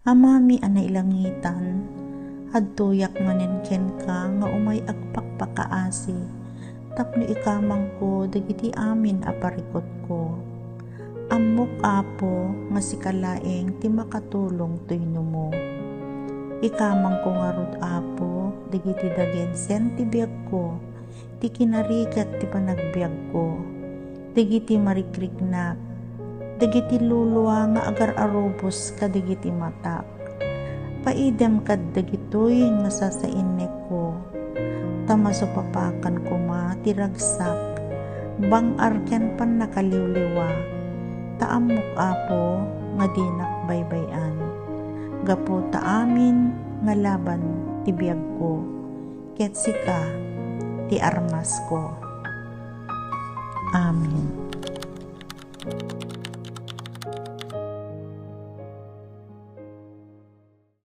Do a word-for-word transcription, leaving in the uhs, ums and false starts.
Amami a nailangitan, adtoyak manen kenka nga umay agpakpakaasi tapno ikamangko dagiti amin a parikutko. Ammok, Apo, nga sika laeng ti makatulong toy numo. Ikamangko ngarud, Apo, dagiti dagensen ti biagko, ti kinarigat ti panagbiagko, dagiti marikriknak, dagiti lulua nga agar-arubos kadagiti matak. Paidem kad dagitoy nga sasainnekko, ta masupapakan koma ti ragsak, bang-ar ken pannakaliwliwa, ta ammok, Apo, nga dinak baybay-an. Gapu ta amin nga laban ti biagko, ket sika ti armasko. Amen.